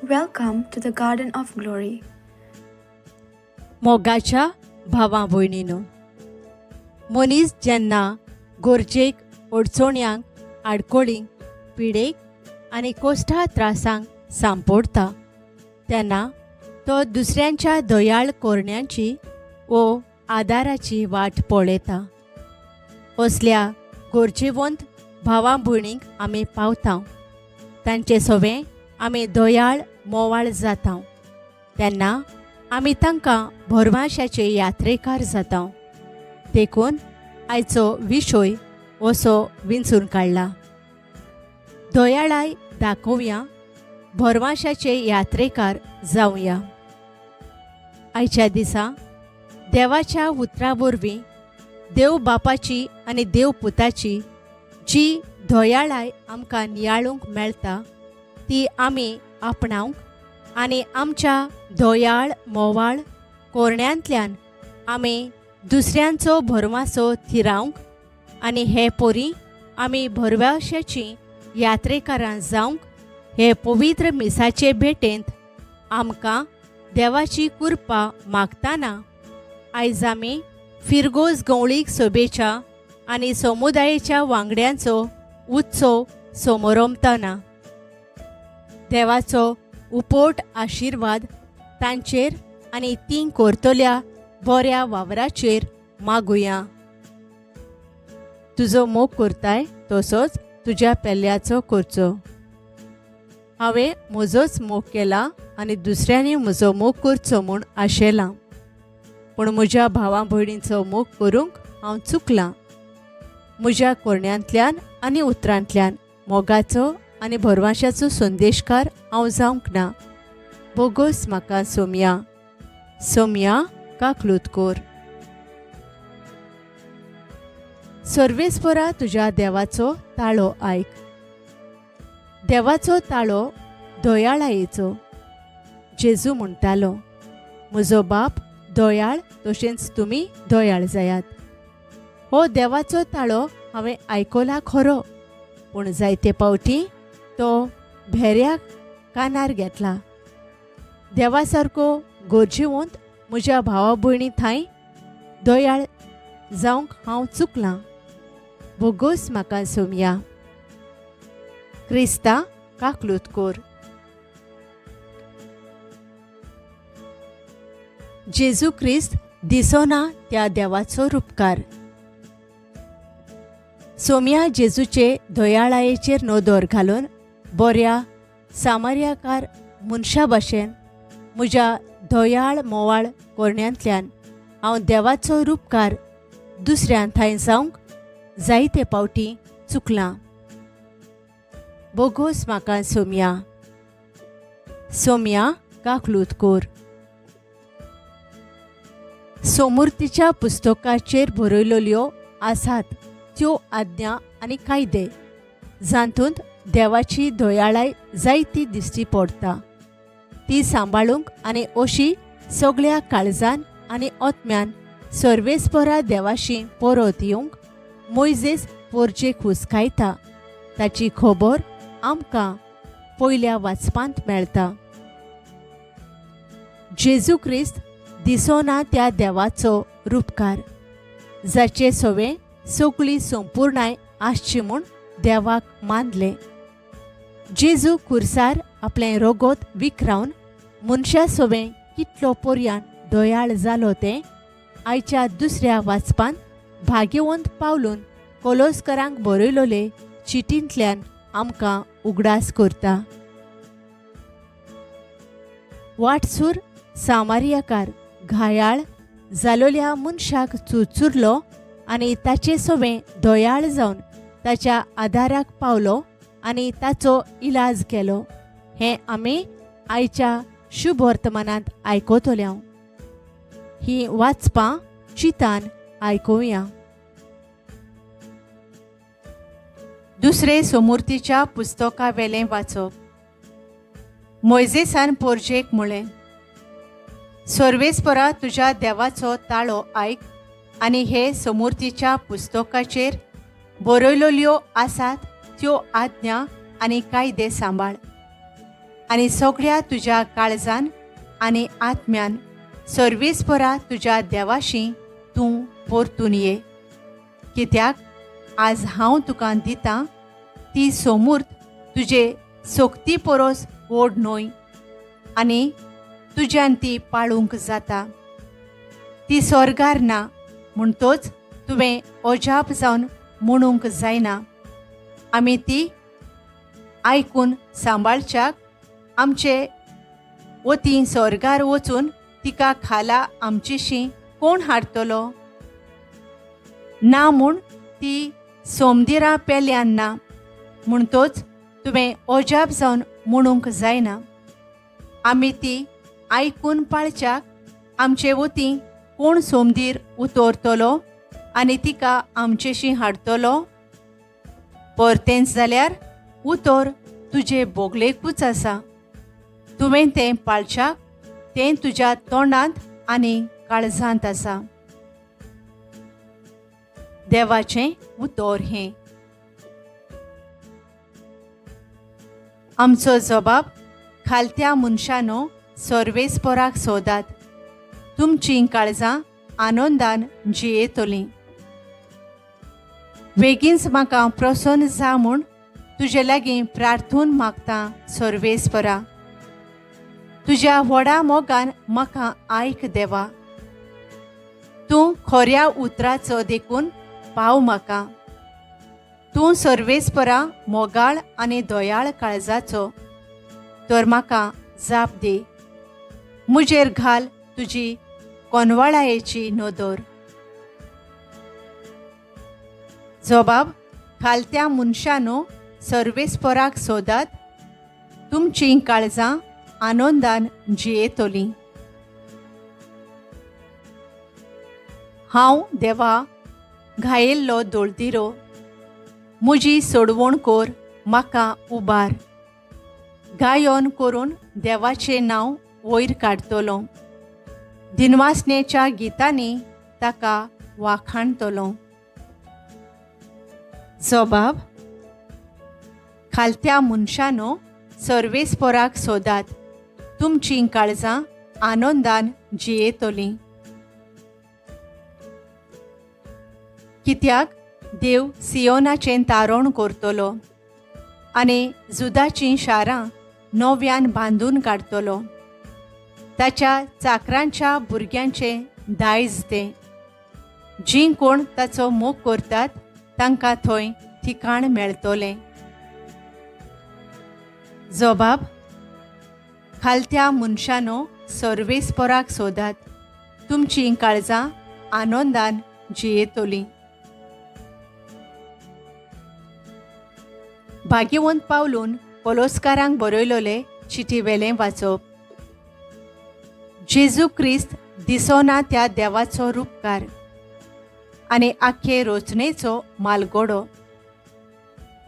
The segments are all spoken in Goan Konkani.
Welcome to the Garden of Glory. मोगाच्या भावा भयणीनो, मनीस जेन्ना गरजेक, अडचण्यांक, आडकोळींक, पिडेक आनी कोश्टा त्रासांक सांपडटा तेन्ना तो दुसऱ्यांच्या दयाळ करण्यांची वो आदाराची वाट पळयता. असल्या गरजेवंत भावा भयणींक आमी पावता, तांचे सवें आमी दयाळ मोवाळ जाता तेन्ना आमी तांकां भरवाशाचे यात्रेकार जाता. देखून आयचो विशय असो विंचून काडला, दयाळाय दाखोवया, भरवाशाचे यात्रेकार जावया. आयच्या दिसा देवाच्या उतरा वरवीं देव बापाची आनी देव पुताची जी दयाळाय आमकां नियाळूंक मेळटा ती आमी आपणावंक आनी आमच्या दयाळ मोवाळ कोरण्यांतल्यान आमी दुसऱ्यांचो भरवासो थिरावंक आनी हे पोरी आमी भरवाशाची यात्रेकारां जावंक हे पवित्र मिसाचे भेटेंत आमकां देवाची कृपा मागतना आयज आमी फिरगोज गवळीक सभेच्या आनी समुदायेच्या वांगड्यांचो उत्सव समोरमतना देवाचो उपोट आशिर्वाद तांचेर आनी तीं करतल्या बऱ्या वावराचेर मागुया. तुजो मोग करताय तसोच तुज्या पेल्याचो करचो. हांवें म्हजोच मोग केला आनी दुसऱ्यांनी म्हजो मोग करचो म्हूण आशेलां, पूण म्हज्या भावा भयणींचो मोग करूंक हांव चुकलां. म्हज्या करण्यांतल्यान आनी उतरांतल्यान मोगाचो आनी भरवाशाचो संदेशकार हांव जावंक ना. बोगोस म्हाका सोमया, सोमया काकलूत कोर. सर्वेस्परा तुज्या देवाचो ताळो आयक. देवाचो ताळो दयाळायेचो. जेजू म्हणटालो, म्हजो बाप दयाळ तशेंच तुमी दयाळ जायात. हो देवाचो ताळो हांवें आयकला खरो, पूण जायते पावटी तो भेऱ्याक कानार घेतला. देवा सारको गरजेवंत म्हज्या भावा भयणी थांय दयाळ जावंक हांव चुकलां. बोगोस म्हाका सोमया. क्रिस्ता काकलूत कोर. जेजू क्रिस्त दिसोना त्या देवाचो रुपकार. सोमया जेजूचे दयाळायेचेर नदर घालून बऱ्या सामार्याकार मनशा भाशेन म्हज्या दयाळ मोवाळ करण्यांतल्यान हांव देवाचो रुपकार दुसऱ्यां थंय जावंक जायते पावटी चुकलां. बोगोस म्हाका सोमया. सोमया काकलूत कोर. सोमुर्तीच्या पुस्तकाचेर बरयलेल्यो आसात त्यो आज्ञा आनी कायदे जातूंत देवाची दयाळाय जायती दिश्टी पडटा. ती सांबाळूंक आनी अशी सगळ्या काळजान आनी आत्म्यान सर्वेस्परा देवाशी परत येवंक मोयजेस पोरजेक हुस्कायता. ताची खबर आमकां पयल्या वाचपांत मेळटा. जेजू क्रिस्त दिसोना त्या देवाचो रुपकार, जाचे सवें सगळी संपूर्णाय आसची म्हूण देवाक मानलें. जेजू खुर्सार आपलें रोगोत विखरावन मनशा सवें कितलो पर्यान दयाळ जालो तें आयच्या दुसऱ्या वाचपांत भाग्यवंत पावलून कोलोस्करांक बरयलोले चिटींतल्यान आमकां उगडास करता. वाटसूर सामारियाकार घायाळ जालोल्या मनशाक चुरचुरलो आनी ताचे सवें दयाळ जावन ताच्या आदाराक पावलो आनी ताचो इलाज केलो हें आमी आयच्या शुभ वर्तमानांत आयकतल्या. ही वाचपां चितान आयकुया. दुसरे सोमुर्तीच्या पुस्तका वेलें वाचप. मोयजेसान पोरजेक म्हळें, सर्वेस्परा तुज्या देवाचो ताळो आयक आनी हे सोमुर्तीच्या पुस्तकाचेर बरयलोल्यो आसात त्यो आज्ञा आनी कायदे सांबाळ. आनी सगळ्या तुज्या काळजान आनी आत्म्यान सर्वेस्परा तुज्या देवाशी तूं परतून ये. कित्याक आज हांव तुका दितां ती सोमूर्त तुजे सोक्ती परोस व्हड न्हय आनी तुज्यान ती पाळूंक जाता. ती स्वर्गार ना म्हणटोच तुवें अजाप जावन म्हणूंक जायना. आमी ती आयकून सांबाळच्याक आमचे वतीन स्वर्गार वचून तिका खाला आमचेशी कोण हाडटलो? ना म्हूण ती सोमदिरा पेल्यान ना म्हणटोच तुवें अजाप जावन म्हणूंक जायना. आमी ती आयकून पाळच्याक आमचे वतीन कोण सोमदीर उतरतलो आनी तिका आमचेशी हाडटलो? परतेंच जाल्यार उतर तुजे बोगलेकूच आसा. तुवें तें पाळच्याक तें तुज्या तोंडांत आनी काळजांत आसा. देवाचें उतर हें. आमचो जबाब खालत्या मनशानो सर्वेस्पराक सोदात, तुमचीं काळजां आनंदान जियेतलीं. बेगीनच म्हाका प्रसन्न जा म्हूण तुजे लागीं प्रार्थून मागता सर्वेस्परा. तुज्या व्हडा मोगान म्हाका आयक देवा. तूं खऱ्या उतराचो देखून पाव म्हाका. तूं सर्वेस्परा मोगाळ आनी दयाळ काळजाचो, तर म्हाका जाप दी. म्हजेर घाल तुजी कोनवाळायेची नदर. जबाब खालत्या मनशानो सर्वेस्पराक सोदात, तुमचीं काळजां आनंदान जियेतलीं. हांव देवा घायेल्लो दोळदिरो, म्हजी सोडवण कोर म्हाका उबार. गायन करून देवाचें नांव वयर काडटलो, दिनवासनेच्या गितांनी ताका वाखाणटलो. जबाब खालत्या मनशानो सर्वेस्पराक सोदात, तुमचीं काळजां आनंदान जियेतलीं. कित्याक देव सियोनाचें तारण करतलो आनी जुदाचीं शारां नव्यान बांदून काडटलो. ताच्या चाकरांच्या भुरग्यांचें दायज तें. जीं कोण ताचो मोग करतात तांकां थंय ठिकाण मेळटलें. जबाब खालत्या मनशानो सर्वेस्पराक सोदात, तुमचीं काळजां आनंदान जियेतलीं. भाग्यवंत पावलून कोलोस्कारांक बरयलोले चिटीवेलें वाचप. जेजू क्रिस्त दिसोना त्या देवाचो रुपकार आनी आख्खे रचनेचो मालगोडो.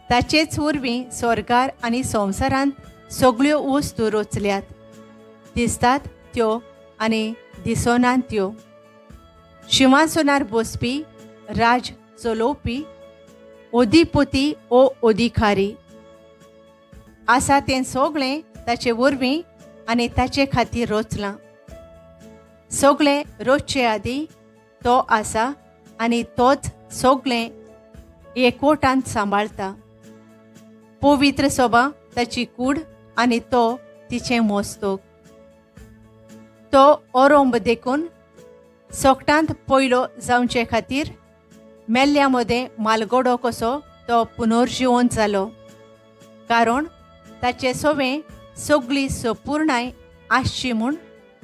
ताचेच वरवीं स्वर्गार आनी संवसारांत सगळ्यो वस्तू रचल्यात, दिसतात त्यो आनी दिसनात त्यो. शिंवासनार बसपी, राज चलोवपी, ओदीपोती ओ ओदिखारी आसा तें सगळें ताचे वरवीं आनी ताचे खातीर रचलां. सगळें रचचे आदीं तो आसा आनी तोच सगळें एकवटांत सांबाळटा. पवित्र सभा ताची कूड आनी तो तिचें मोस्तक. तो ओरोंब देखून सोकटांत पयलो जावचे खातीर मेल्ल्या मदें मालगोडो कसो तो पुनर्जिवन जालो, कारण ताचे सवें सगळी सपुर्णाय आसची म्हूण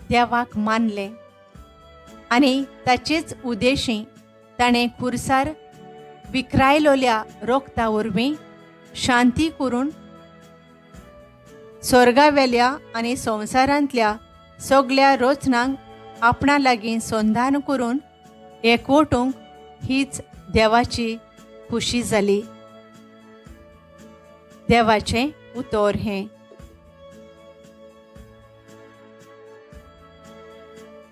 देवाक मानलें आनी ताचेच उदेशी ताणें खुरसार विक्रायलोल्या रोगता वरवीं शांती करून स्वर्गावेल्या आनी संवसारांतल्या सगळ्या रचनांक आपणा लागीं संधान करून एकवटूंक हीच देवाची खुशी जाली. देवाचें उतर हें.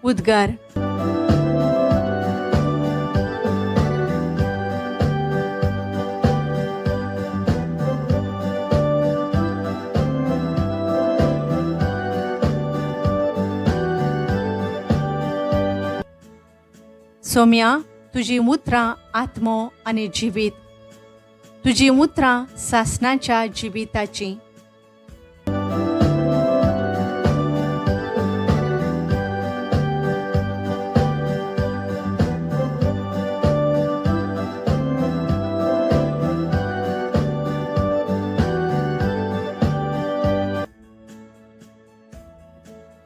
उद्गार. सोम्या, तुजीं उतरां आत्मो आनी जिवीत, तुजीं उतरां सासणाच्या जिविताचीं.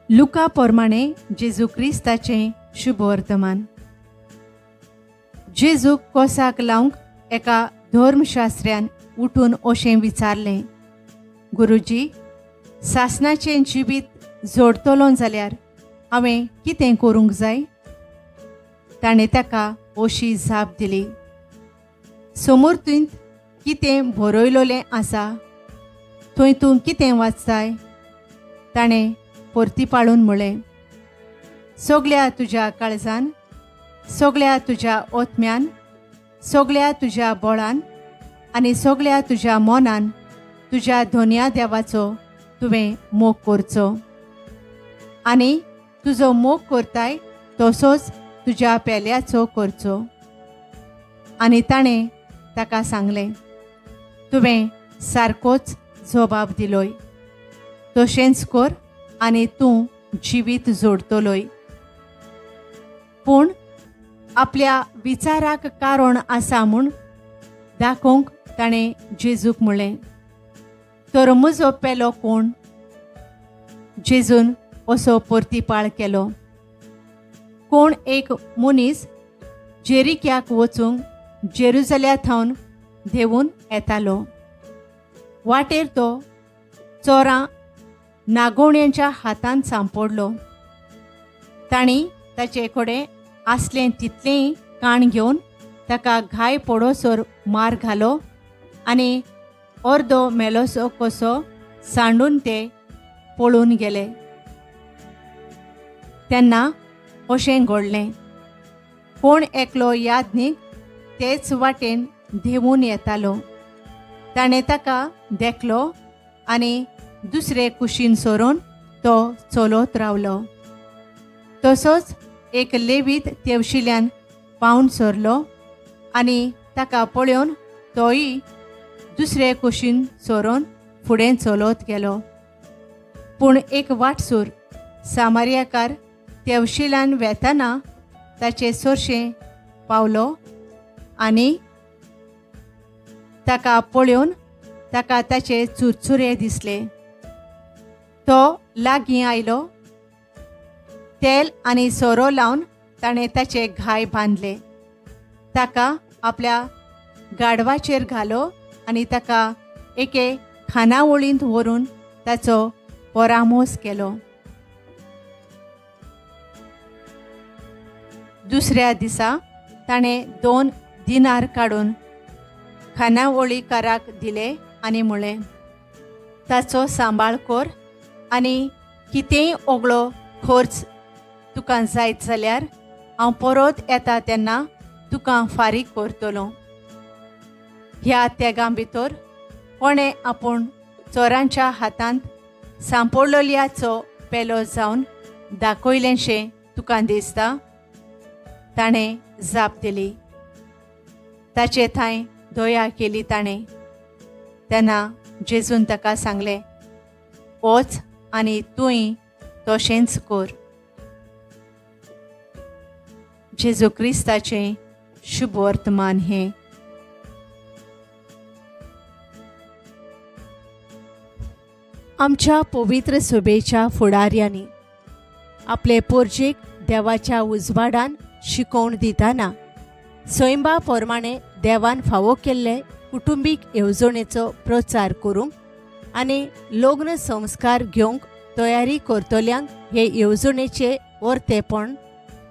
लुका प्रमाणे जेजू क्रिस्ताचें शुभवर्तमान. जेजूक कोसाक लावंक एका धर्मशास्त्र्यान उठून अशें विचारलें, गुरुजी, सासणाचें जिवीत जोडतलो जाल्यार हांवें कितें करूंक जाय? ताणें ताका अशी जाप दिली, समर्थींत कितें बरयलोलें आसा थंय तूं कितें वाचताय? ताणें परतीपाळून म्हळें, सगल्या तुज्या काळजान, सगल्या तुज्या ओत्म्यान, सगल्या तुज्या बळान आनी सगल्या तुज्या मनान तुज्या धोन्या देवाचो तुवें मोग करचो आनी तुजो मोग करताय तसोच तुज्या पेल्याचो करचो. आनी ताणें ताका सांगलें, तुवें सारकोच जबाब दिलोय, तशेंच कर आनी तूं जिवीत जोडतलोय. पूण आपल्या विचाराक कारण आसा म्हूण दाखोवंक ताणें जेजूक म्हळें, तर म्हजो पेलो कोण? जेजून असो परतीपाळ केलो, कोण एक मनीस जेरिक्याक वचूंक जेरुजल्या थावन देंवून येतालो. वाटेर तो चोरां नागोवण्यांच्या हातान सांपडलो. तांणी ताचे कडेन आसलें तितलेंय काण घेवन ताका घाय पडोसर मार घालो आनी अर्दो मेलोसो कसो सांडून ते पळून गेले. तेन्ना अशें घडलें, कोण एकलो यादनीक तेच वाटेन देंवून येतालो. ताणें ताका देखलो आनी दुसरे कुशीन सरून तो चलत रावलो. तसोच एक लेवीत तेवशिल्यान पावन सरलो आनी ताका पळोवन तोय दुसरे कुशीन सरून फुडें चलत गेलो. पूण एक वाटसूर सामार्याकार तेवशिल्यान वेताना ताचे सोरशें पावलो आनी ताका पळोवन ताका ताचे चुरचुरे दिसले. तो लागीं आयलो, तेल आनी सोरो लावन ताणें ताचे घाय बांदले, ताका आपल्या गाडवाचेर घालो आनी ताका एके खानावळींत व्हरून ताचो परामोस केलो. दुसऱ्या दिसा ताणें 2 दिनार काडून खानावळीकाराक दिले आनी म्हळें, ताचो सांबाळ कर आनी कितेंय ओगळो खर्च तुका जायत जाल्यार हांव परत येता तेन्ना तुका फारीक करतलो. ह्या तेगां भितर कोणें आपूण चोरांच्या हातांत सांपडलोल्याचो पेलो जावन दाखयलेंशें तुका दिसता? ताणें जाप दिली, ताचे थंय दया केली ताणें. तेन्ना जेजून ताका सांगलें, वच आनी तूंय तशेंच कर. जेजू क्रिस्ताचें शुभवर्तमान हें. आमच्या पवित्र सभेच्या फुडाऱ्यांनी आपले पोरजेक देवाच्या उजवाडान शिकोवण दितना सैंबा प्रमाणे देवान फावो केल्ले कुटुंबीक येवजणेचो प्रचार करूंक आनी लग्न संस्कार घेवंक तयारी करतल्यांक हे येवजणेचे वरतेपण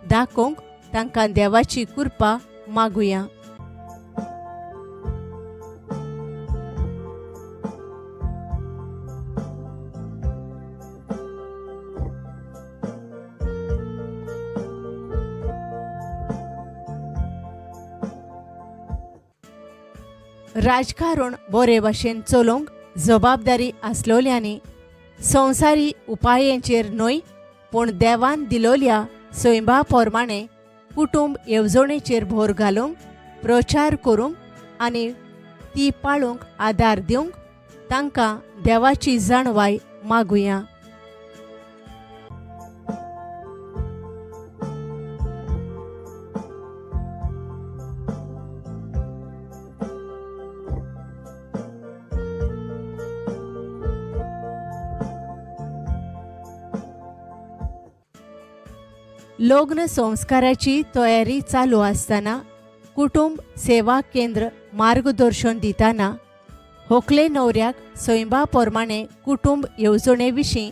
दाखोवंक तांकां देवाची कृपा मागुया. राजकारण बरे भाशेन चलोवंक जबाबदारी आसलोल्यांनी संवसारी उपायांचेर न्हय पूण देवान दिलोल्या सैंबा प्रमाणे कुटुंब येवजणेचेर भर घालूंक, प्रचार करूंक आनी ती पाळूंक आदार दिवंक तांकां देवाची जाणवाय मागुया. लग्न संस्काराची तयारी चालू आसतना कुटुंब सेवा केंद्र मार्गदर्शन दितना होकले न्हवऱ्याक सैमा प्रमाणे कुटुंब येवजणे विशीं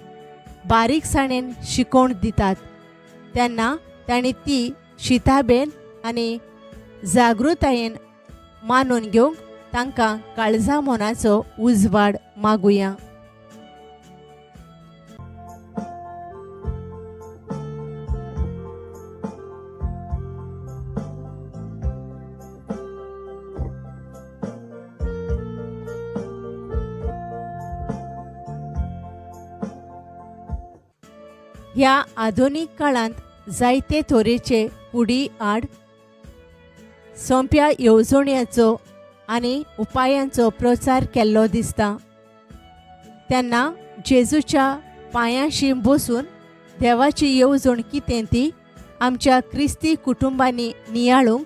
बारीकसाणेन शिकोवण दितात तेन्ना तांणी ती शिताबेन आनी जागृतायेन मानून घेवंक तांकां काळजा मनाचो उजवाड मागुया. ह्या आधुनीक काळांत जायते तरेचे कुडी आड सोंप्या येवजण्याचो आनी उपायांचो प्रचार केल्लो दिसता. तेन्ना जेजूच्या पांयांशी बसून देवाची येवजण कितें ती आमच्या क्रिस्ती कुटुंबांनी नियाळूंक,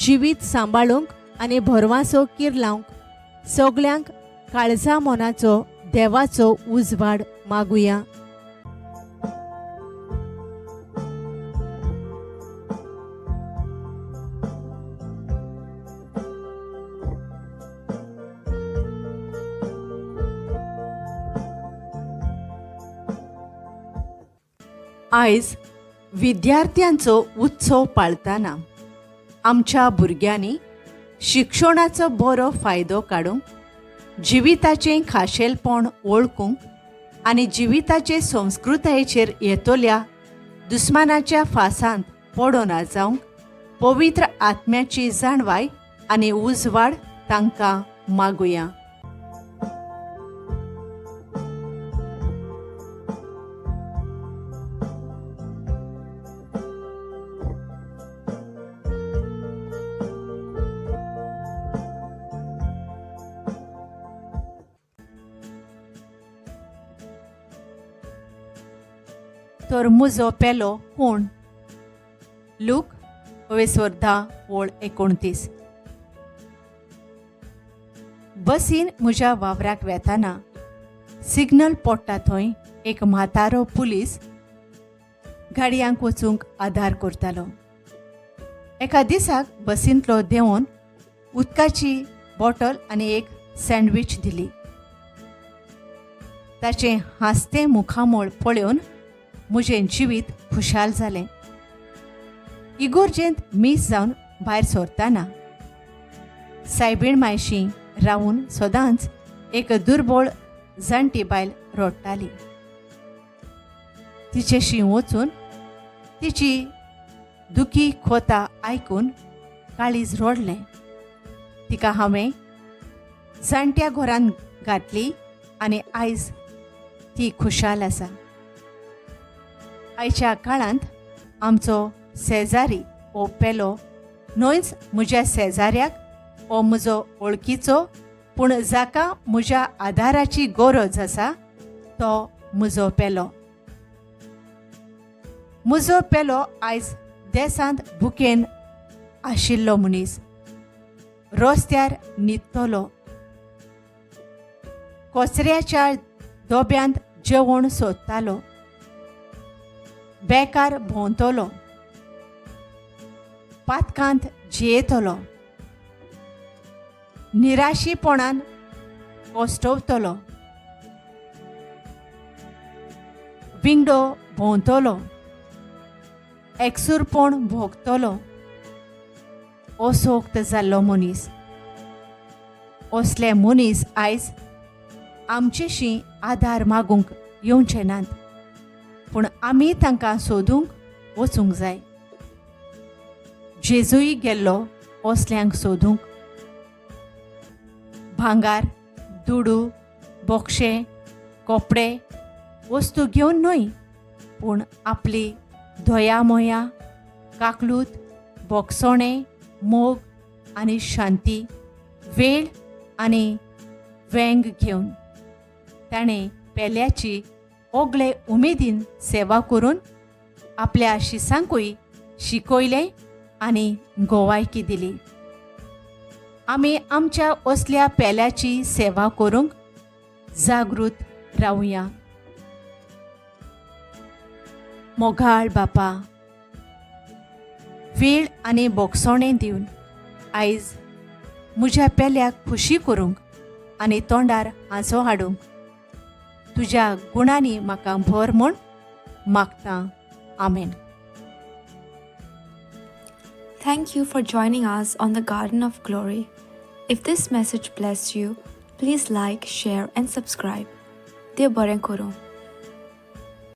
जिवीत सांबाळूंक आनी भरवासो किरलावंक सगल्यांक काळजा मनाचो देवाचो उजवाड मागुया. आयज विद्यार्थ्यांचो उत्सव पाळतना आमच्या भुरग्यांनी शिक्षणाचो बरो फायदो काडूंक, जिविताचें खाशेलपण वळखूंक आनी जिविताचे संस्कृतायेचेर येतल्या दुस्मानाच्या फासांत पडना जावंक पवित्र आत्म्याची जाणवाय आनी उजवाड तांकां मागुया. तर म्हजो पेलो कोण? लूक 10:29. बसीन म्हज्या वावराक वेताना सिग्नल पडटा थंय एक म्हातारो पुलीस गाडयांक वचूंक आदार करतालो. एका दिसाक बसींतलो देंवोन उदकाची बॉटल आनी एक सँडवीच दिली. ताचें हांसतें मुखामळ पळोवन म्हजें जिवीत खुशाल जालें. इगोर्जेंत मीस जावन भायर सरतना सायबीण मायशी रावून सदांच एक दुर्बळ जाणटी बायल रडटाली. तिचेशी वचून तिची दुखी खोता आयकून काळीज रडलें. तिका हांवें जाणट्या घरांत घातली आनी आयज ती खुशाल आसा. आयच्या काळांत आमचो शेजारी हो पेलो न्हयच म्हज्या शेजाऱ्याक हो म्हजो वळखीचो, पूण जाका म्हज्या आदाराची गरज आसा तो म्हजो पेलो. म्हजो पेलो आयज देसांत भुकेन आशिल्लो मनीस, रस्त्यार न्हिदतलो, कचऱ्याच्या दोब्यांत जेवण सोदतालो, बेकार भोंवतलो, पातकांत जियेतलो, निराशीपणान कोश्टवतलो, विंगडो भोंवतलो, एकसूरपण भोगतलो, असोक्त जाल्लो मनीस. असले मनीस आयज आमचेशी आदार मागूंक येवचे नात, पूण आमी तांकां सोदूंक वचूंक जाय. जेजूय गेल्लो असल्यांक सोदूंक. भांगार, दुडू, बोक्षे, कपडे, वस्तू घेवन न्हय, पूण आपली दया मोया, काकलूत भोगसोणें, मोग आनी शांती, वेळ आनी वेंग घेवन ताणें पेल्याची ओगळे उमेदीन सेवा करून आपल्या शिसांकूय शिकयलें आनी गोवायकी दिली. आमी आमच्या असल्या पेल्याची सेवा करूंक जागृत रावया. मोगाळ बापा, वेळ आनी भोगसणें दिवन आयज म्हज्या पेल्याक खुशी करूंक आनी तोंडार हांसो हाडूंक तुज्या गुणांनी म्हाका भर म्हूण मागतां. आमेन. Thank you for joining us on the Garden of Glory. If this message blessed you, please like, share, and subscribe. देव बरें करूं.